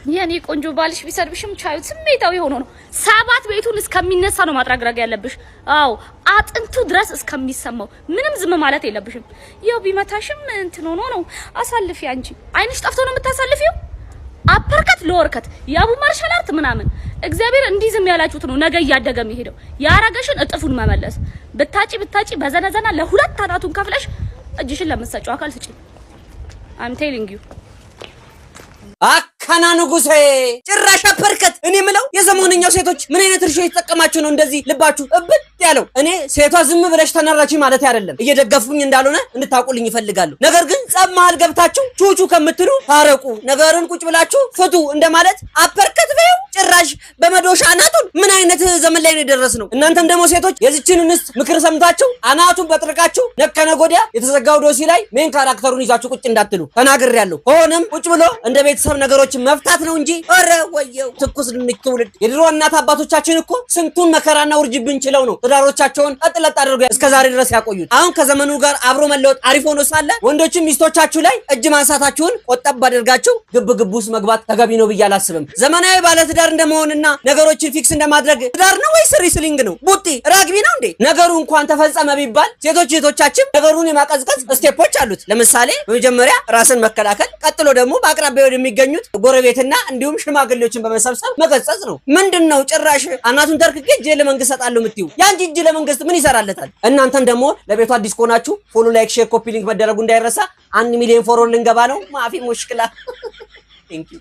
የኔ ቆንጆ፣ ባልሽ ቢሰድብሽም ቻዩ። ስሜታዊ ሆኖ ነው። ሰባት ቤቱን እስከሚነሳ ነው ማጥረግረግ ያለብሽ። አዎ፣ አጥንቱ ድረስ እስከሚሰማው ምንም ዝም ማለት የለብሽም። ያው ቢመታሽም እንትን ሆኖ ነው፣ አሳልፊ። አንቺ አይንሽ ጠፍቶ ነው የምታሳልፊው። Uppercut፣ lower cut፣ ያቡ martial art ምናምን። እግዚአብሔር እንዲህ ዝም ያላችሁት ነው ነገ እያደገ የሚሄደው። ያረገሽን እጥፉን መመለስ። ብታጪ ብታጪ በዘነዘና ለሁለት አናቱን ከፍለሽ እጅሽን ለምትሰጪው አካል ስጪ። I'm telling you. አካና ንጉሴ፣ ጭራሽ uppercut። እኔ ምለው የዘመነኛው ሴቶች ምን አይነት እርሾ የተጠቀማችሁ ነው እንደዚህ ልባችሁ እብጥ ያለው? እኔ ሴቷ ዝም ብለሽ ተናራች ማለት አይደለም፣ እየደገፍኩኝ እንዳልሆነ እንድታውቁልኝ ይፈልጋሉ። ነገር ግን ጸብ መሃል ገብታችሁ ቹቹ ከምትሉ ታረቁ፣ ነገርን ቁጭ ብላችሁ ፍቱ እንደማለት uppercut በይው፣ ጭራሽ በመዶሻ አናቱን። ምን አይነት ዘመን ላይ ነው የደረስነው? እናንተም ደግሞ ሴቶች የዚችን እንስት ምክር ሰምታችሁ አናቱን በጥርቃችሁ ነከነ ጎዲያ የተዘጋው ዶሲ ላይ main character ኡን ይዛችሁ ቁጭ እንዳትሉ ተናግሬያለሁ። ከሆነም ቁጭ ብሎ እንደ ቤተሰብ ነገሮችን መፍታት ነው እንጂ ኧረ ወየው ትኩስ ድንች ትውልድ። የድሮ እናት አባቶቻችን እኮ ስንቱን መከራና ውርጅብን ችለው ነው ትዳሮቻቸውን ቀጥ ለጥ አድርገው እስከ ዛሬ ድረስ ያቆዩት። አሁን ከዘመኑ ጋር አብሮ መለወጥ አሪፍ ሆኖ ሳለ ወንዶችም ሚስቶቻችሁ ላይ እጅ ማንሳታችሁን ቆጠብ አድርጋችሁ ግብ ግብ ውስጥ መግባት ተገቢ ነው ብዬ አላስብም። ዘመናዊ ባለትዳር እንደመሆንና ነገሮችን fix እንደማድረግ ትዳር ነው ወይስ wrestling ነው? ቡጢ rugby ነው እንዴ? ነገሩ እንኳን ተፈጸመ ቢባል ሴቶች እህቶቻችን ነገሩን የማቀዝቀዝ step ኦች አሉት። ለምሳሌ በመጀመሪያ ራስን መከላከል፣ ቀጥሎ ደግሞ በአቅራቢያ ወደሚገኙት ጎረቤትና እንዲሁም ሽማግሌዎችን በመሰብሰብ መገሰጽ ነው። ምንድን ነው ጭራሽ አናቱን ተርክኬ እጄ ለመንግስት ሰጣለሁ የምትዩ? የአንቺ እጅ ለመንግስት ምን ይሰራለታል? እናንተም ደግሞ ለቤቱ አዲስ ከሆናችሁ follow፣ like፣ share፣ copy link መደረጉ እንዳይረሳ። 1 ሚሊዮን follower ልንገባ ነው። مافي مشكلة። Thank you.